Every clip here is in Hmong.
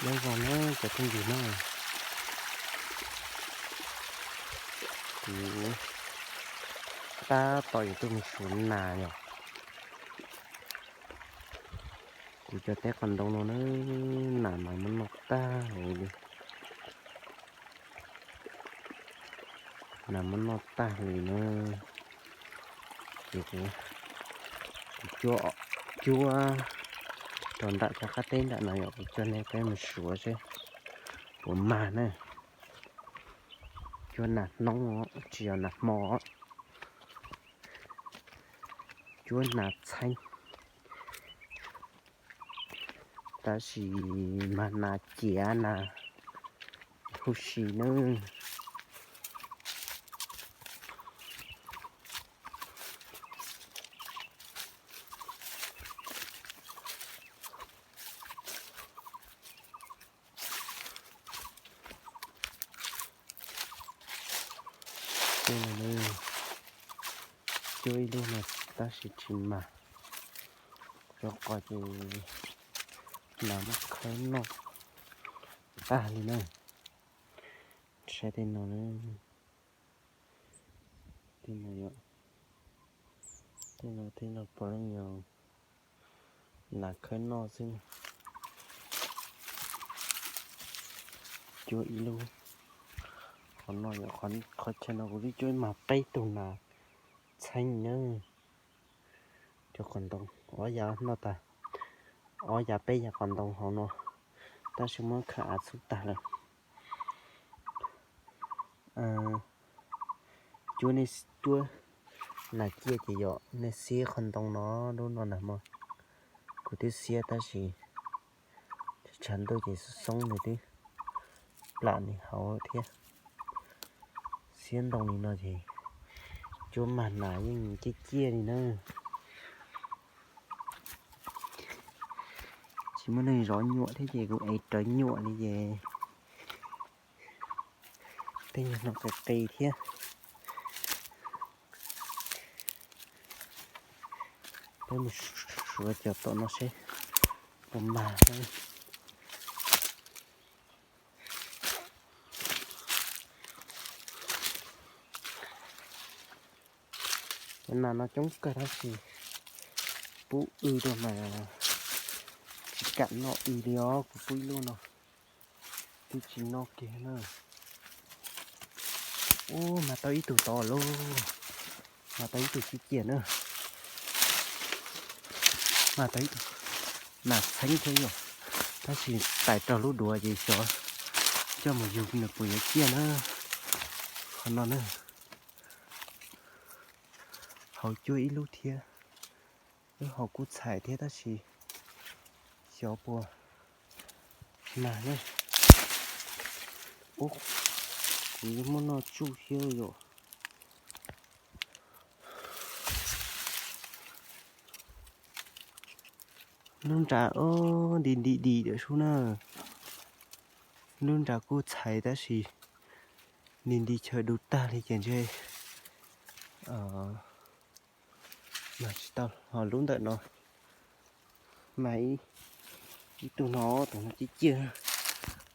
Nyob zoo na cov phooj ywg na, kuv tab tom yuav tuaj mus suav nas yom. Kuv cov teb qos ntoo no na, nas mas muab noj tag li. Nas muab noj tag li na. Ces kuv, kuv cuab, cuab rau nram cov qab teb nram no yom, kuv coj nej peb mus suav seb puas mag na. Cuab nas hnub, tsis yog nas hmo, cuab nas txheeb, tab sis mag nas ciav nas huv si nawb. Cuab ib lub no tab sis tsis mag, rau qhov ces nas muab khawb noj tag li na. Saib tej no, tej no, tej no tej no puav leej yog nas khawb noj xwb. Cuab ib lub, qhov no, qhov chaw no kuv twb cuab mag peb tug nas txheeb na. Cov qos ntoo ob yav noj tag, ob yav peb yav qos ntoo hauv no, tab sis muab khawb av txhub tag lawm. Cuab, cuab nas ciaj ces yog nej xiab qhov ntoo no, lub no na mog. Kuv twb xiab tab sis tshav ntuj ces xoob xoob nws twb plam nws hauv thiab. Xiab ntoo li no ces cuab mag nas yeej ciaj ciaj li na. Tsis muaj neeg zov nyuam thiab ces kuv ev rawv nyuam li ces tej nyuag no qis qis thiab. Peb mus suav cov tom no seb puas mag. Cov nas no coob kawg tab sis pub w rau mas tsis kam noj w li os, kuv pub ib lub no twb tsis noj kiag na. Ub, mag tau ib tug tod lauj, mag tau ib tug ciaj ciaj na. Mag tau ib tug nas txheeb thiab yom, tab sis tais raug lub duav ces xyov coj mus yug nws puas yuav ciaj na. Qhov no na, hauv cuab ib lub thiab, lub hauv kuj txhais thiab tab sis xyov puas mag na. Ub, kuv yuav muab noj tsuj thiab yom. Lub nrad, o, nti nti di lawm sub na. Lub nrad kuj txhais tab sis nti nti chaw du tag li ces ntshe mag tsis tau. Ho lub ntawm no mas ib tug no, tus no ciaj ciaj,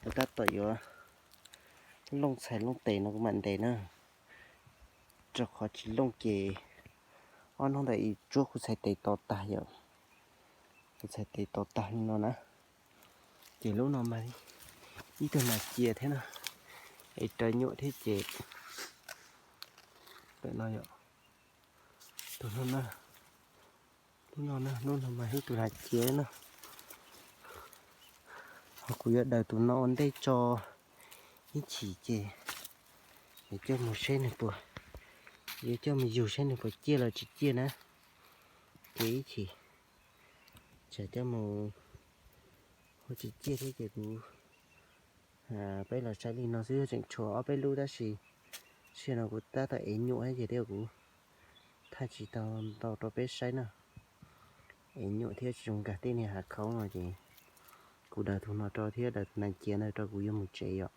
kuv tab tom yuav looj txhais looj tes no kuv mam ntes na, rau qhov tsis looj ces ob hnub ntawd tsuab kuv txhais tes to tag yom, kuv txhais tes to tag li no na. Ces lub no mas ib tug nas cia thiab na, es raws nyuam thiab ces ntawm no yom, tus no na, lub no na, lub no mas ib tug nas cia na. Ho kuv yuav daws tus no ua ntej tso ib chim ces yuav coj mus seb nws puas, yuav coj mus yug seb nws puas ciaj los tsis ciaj na. Ces ib chim tsam coj mus ua tsis ciaj thiab ces kuv, peb los saib li no xwb, tseem tshuav ob peb lub tab sis sij hawm no kuv tab tom ev nyuam thiab ces thiaj kuv thaij tsis tau ntau rau peb saib na. Ev nyuam thiab tsis zoo nkag tej niag hav khaub no ces kuv daws tus no rau thiab daws tus nas cia ntawd rau kuv yuav mus tsev yom.